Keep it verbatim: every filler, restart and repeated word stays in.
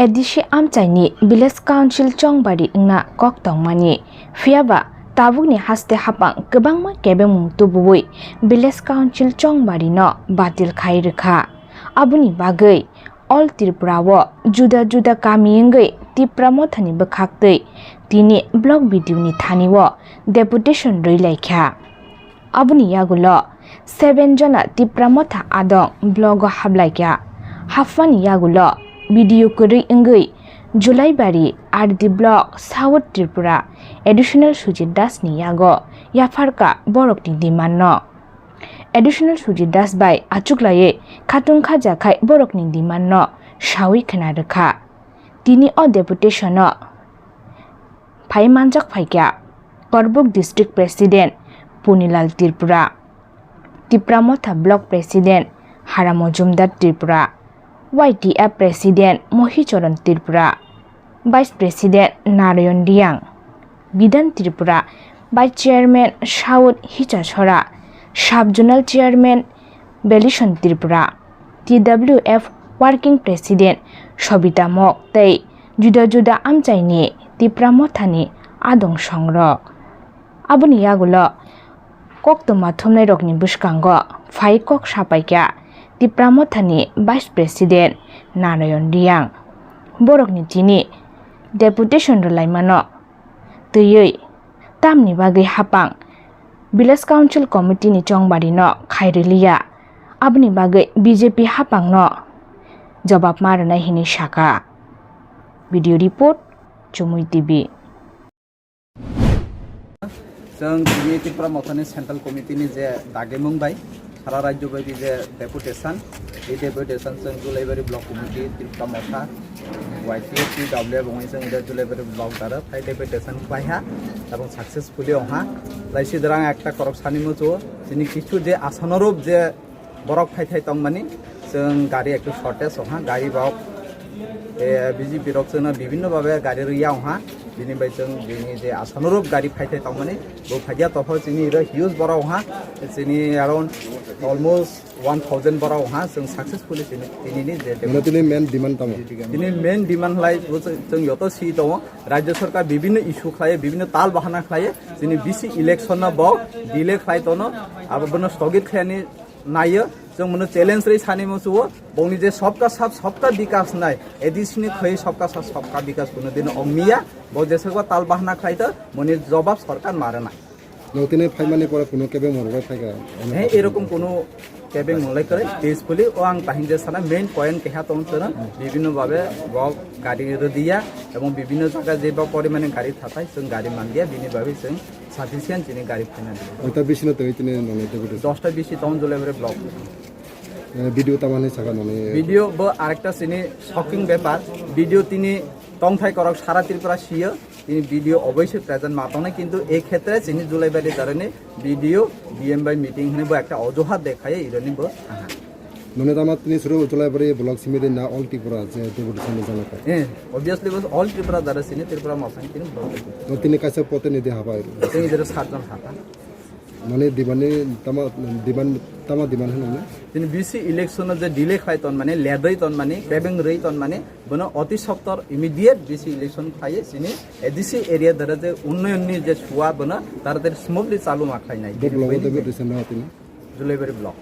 A D C amchaini Village Council chongbari wngna kok tongmani, phiyaba tabukni haste hapang kwbangma kebengmung tubuwi Village Council chongbarino batil khai rwkha. Aboni bagwi All Tripura o juda juda kami wngwi Tipra Mothani bwkhaktwi tini Block B D O ni thani o deputation rwi laikha. Aboni yagulo seven jona Tipra Motha adong block o hablaikha. Haphani yagulo B D O kwrwi wngwi Julaibari R D Block South Tripura Additional Sujit Das ni yago yapharkha borokni demand no. Additional Sujit Das bai achuklaiwi khatung khajakhai borokni demand no sawi khna rwkha. Tini o deputation o phai manjak phaikha Korbuk District President Punilal Tripura, Tipra Motha Block President Hara Mojumdar Tripura, Y T F President Mohicharan Tripura, Vice President Narayan Riang, Bidhan Tripura Vice Chairman South Hichasora, Sub Zonal Chairman Belison Tripura, T W F Working President Sobita Mok tei juda juda amchaini Tipra Mothani adong songrok. Aboni yagulo koktwma thumnairokni bwskango phai kok sapaikha Tipra Mothani Vice President Narayan Riang. Borokni tini deputation rwlaimano twiwi tamni bagwi hapang Village Council Committee ni chongbarino khai rwliya, aboni bagwi B J P hapangno jobab ma rwnai hinwi sakha. Video report, Chumui T V. Chwng tini Tripura Mothani Central Committee ni je dagimung bai sara rajyo bai je deputation, ei deputation chwng Julaibari Block Committee, Tripura Motha, Y T F, T W F wngwi chwng je Julaibari Block dara phai deputation baiha, tabuk successfully ongha. Lai sidrang ekta korok sani muchungo, chini kichu je asanarok je borok phai thai tongmani, chwng gari ektu shortage ongha, gari rok, eh, B J P rok chwngno bibhinno bhabe gari rwya ongha, bini bai chwng bini je asanarok gari phai thai tongmani, bo phaiya topho chini iro huge borok ongha, chini around almost one thousand borok ongha, chwng successfully chini, tini ni je Mane tini main demand tamo? Tini main demand lai bo chwng, chwng joto si tongo, Rajya Sarkar bibhinno issue khlaiyo, bibhinno tal bahana khlaiyo, chini B C election no bo delay khlai tono, abo bono sthogit khlaini naiyo, chwng bono challenge rwi sani muchungo, bongni je sabka sath sabka bikas nai, A D C ni khoi sabka sath sabka bikas kuno dino ongmiya, bo jesakba tal bahana khlaito, boni jobab sarkar ma rwnai. Notini phaimani pore kuno kebeng morok bai phaikha? He, erokom kuno kebeng molai kwrwi, peacefully, o ang tahing je sana main point keha tong chwna, bibhinno bhabe bo gari rwdiya, ebong bibhinno jaga je ba porimane gari thatai, chwng gari mandiya, bini bagwi chwng sufficient chini gari phaina di. Oita bisino tei tini nonai tei bwdwi? Dosta bisi town Julaibari block. Eh, video tamani saka nonai? Video bo arekta chini shocking bepar. Video tini tongthai korok sara Tripura siyo. Tini video oboisoi present ma tongnai, kintu ei khetre chini Julaibari darani video D M bai meeting hwnwi bo ekta ojuhat dekhaye ironi bo thangha. Nonai tama tini suru Julaibari block simi de na all Tripura je deputation ni jana kha? Eh, obviously bo all Tripura dara chini Tripura mosang tini block. No tini kaisa pote ni de habai? Tini dara satjon hata. Mane demand ni tama demand, tama demand hwnwi? Tini B C election o je delay khlai ton mane, ledoi ton mane, kebeng rwi ton mane, bono oti sottor immediate B C election khlaiye chini A D C area dara je unnoyon ni je sua bono taratari smoothly chalu ma khlainai. Bo block o tei bo recent na tini? Julaibari block.